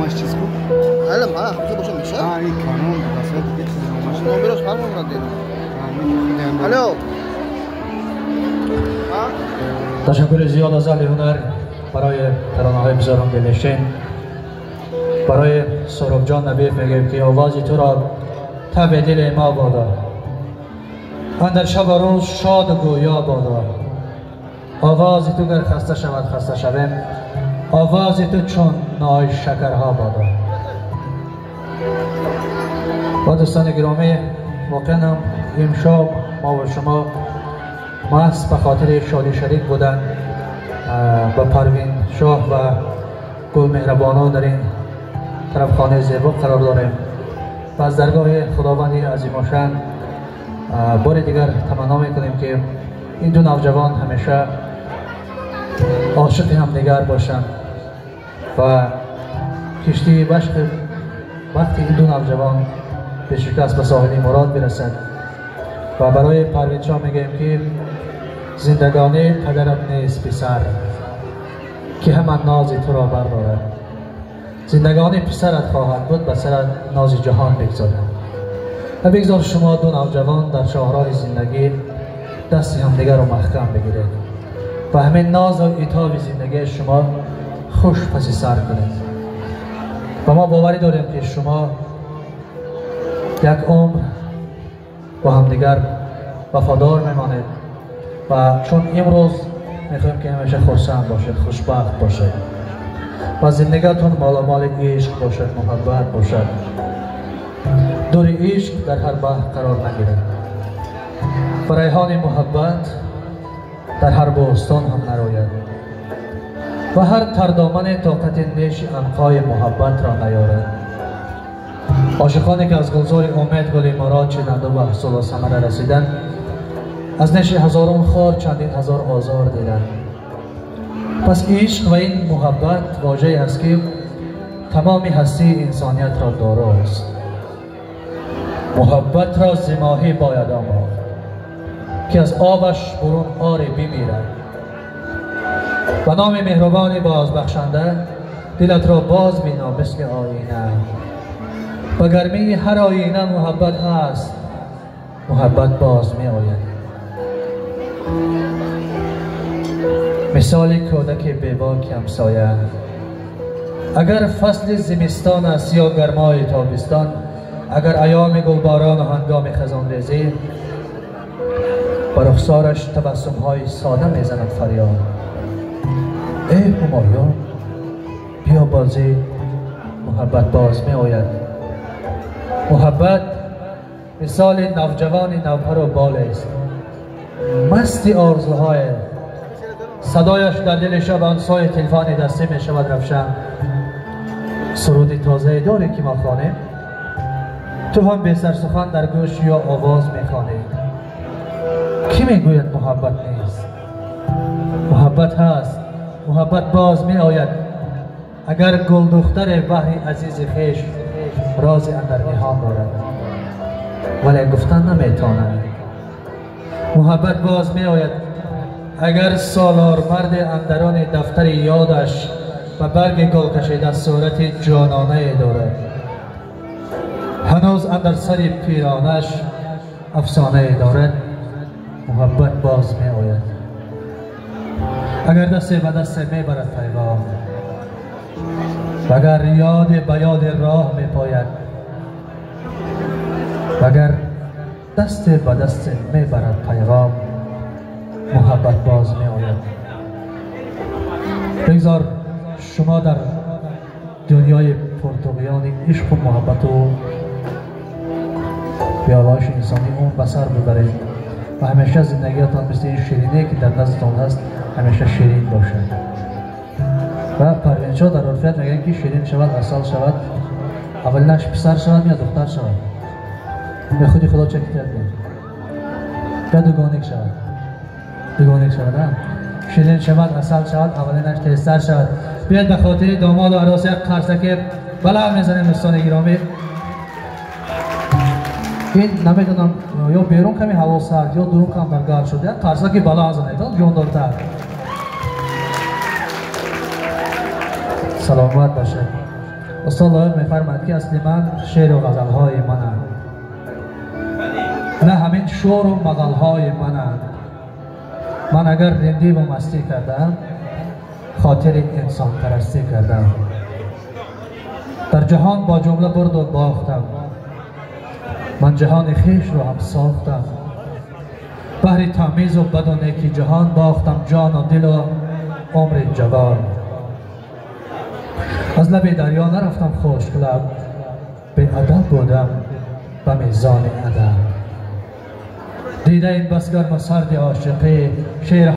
Номаш чиз ку? Ҳала ма ҳамза боша меша? А, ин канон расад дига чиз номаш. Номерош фарқ мекунад дед. Алло. Ташаккури зиёд аз аҳли ҳунар барои таронаҳои бисёрон дилнишин. Барои Суҳробҷон Набиев мегӯем ки овози туро таби дили мо бодо, андар шабу рӯз шоду гӯё бодо. Овози ту гар хаста шавад хаста шавем, овози ту чун ной шакарҳо бодо. Ва дӯстони гиромӣ, воқеан ҳам имшаб мо ва шумо маҳз ба хотири шодӣ шарик будан ба Парвин шоҳ ва Гулмеҳрабоно дар ин тарафхонаи зебо қарор дорем ва аз даргоҳи Худованди азимушан бори дигар таманно мекунем ки ин ду навҷавон ҳамеша ошиқи ҳамдигар бошанд ва киштии вақти ин ду навҷавон бешикаст ба соҳили мурод бирасад. Ва барои Парвиншоҳ мегӯем ки зиндагонӣ падарат нест писар, ки ҳама нози туро бардорад. Зиндагонӣ писарат хоҳад буд, ба сарат нози ҷаҳон бигзорад. Ва бигзор шумо ду навҷавон дар шоҳроҳи зиндагӣ дасти ҳамдигарро маҳкам бигиред ва ҳамин нозу итоби зиндагии шумо хуш паси сар кунед. Ва мо боварӣ дорем ки шумо як умр бо ҳамдигар вафодор мемонед ва чун имрӯз мехоҳем ки ҳамеша хурсанд бошед, хушбахт бошед ва зиндагиатон маламоли ишқ бошад, муҳаббат бошад. Дури ишқ дар ҳар баҳр қарор нагирад ва райҳони муҳаббат дар ҳар бӯстон ҳам нарояд ва ҳар тардомане тоқати неши анқои муҳаббатро наёрад. Ошиқоне ки аз гулзори умед гули мурод чиданду ба ҳусулу самара расиданд, аз неши ҳазорон хор чандин ҳазор озор диданд. Пас ишқ ва ин муҳаббат вожае аст ки тамоми ҳастии инсониятро дорост. Муҳаббатро зимоҳӣ бояд омӯхт ки аз обаш бурун оре бимирад. Ба номи меҳрубони бозбахшанда дилатро боз бино мисли оина. Ба гармии ҳар оина муҳаббат ҳаст, муҳаббат боз меояд. Мисоли кӯдаки бебоки ҳамсоя, агар фасли зимистон аст ё гармои тобистон, агар айёми гулборону ҳангоми хазонрезӣ, ба рухсораш табассумҳои сода мезанад фарёд: эй ҳумоюн, биё бозӣ, муҳаббат боз меояд. Муҳаббат мисоли навҷавони навпару болест, масти орзуҳое. Садояш дар дили шаб ансои телефони дастӣ мешавад равшан. Суруди тозае дорӣ ки мо хонем, ту ҳам бесарсухан дар гӯш ё овоз мехонӣ. Кӣ мегӯяд муҳаббат нест? Муҳаббат ҳаст, муҳаббат боз меояд. Агар гулдухтаре баҳри азизи хеш рози андар ниҳон дорад, вале гуфтан наметавонад. Муҳаббат боз меояд. Агар солормарди андарони дафтари ёдаш ба барги гул кашида сурати ҷононае дорад, ҳанӯз андар сари пиронаш афсонае дорад, муҳаббат боз меояд. Агар дасте ба дасте мебарад пайғом, вагар ёде ба ёди роҳ мепояд, вагар дасте ба дасте мебарад пайғом, муҳаббат боз меояд. Бигзор шумо дар дунёи пуртуғёни ишқу муҳаббату биёлоиши инсонӣ умр ба сар бибаред ва ҳамеша зиндагиятон мисли ин шириние ки дар наздатон ҳаст ҳамеша ширин бошад. Ва Парвиншоҳ дар урфият мегӯянд ки ширин шавад, асал шавад, аввалинаш писар шавад ё духтар шавад, ё худи Худо ча китият ё дугоник шавад. Дугоник шавад, ширин шавад, асал шавад, аввалинаш тезтар шавад. Биёед ба хотири домоду арӯс як қарсаки баланд мезанем дӯстони гиромӣ. Ин намедонам ё берун ками ҳаво сард ё дурун кам дар гарм шуд, як қарсаки баланд занед, ҷондортар. Саломат бошед. Устод Лоиқ мефармояд, ки асли ман шеъру ғазалҳои мананд, на ҳамин шӯру мағалҳои мананд. Ман агар риндиву мастӣ кардам, хотири инсонпарастӣ кардам. Дар ҷаҳон бо ҷумла бурду бохтам, ман ҷаҳони хешро ҳам сохтам. Баҳри тамизу баду неки ҷаҳон бохтам ҷону дилу умри ҷавон. Аз лаби дарё нарафтам хушклаб, беадаб будам ба мезони адаб. Дида ин бас гарму сарди ошиқӣ, шеър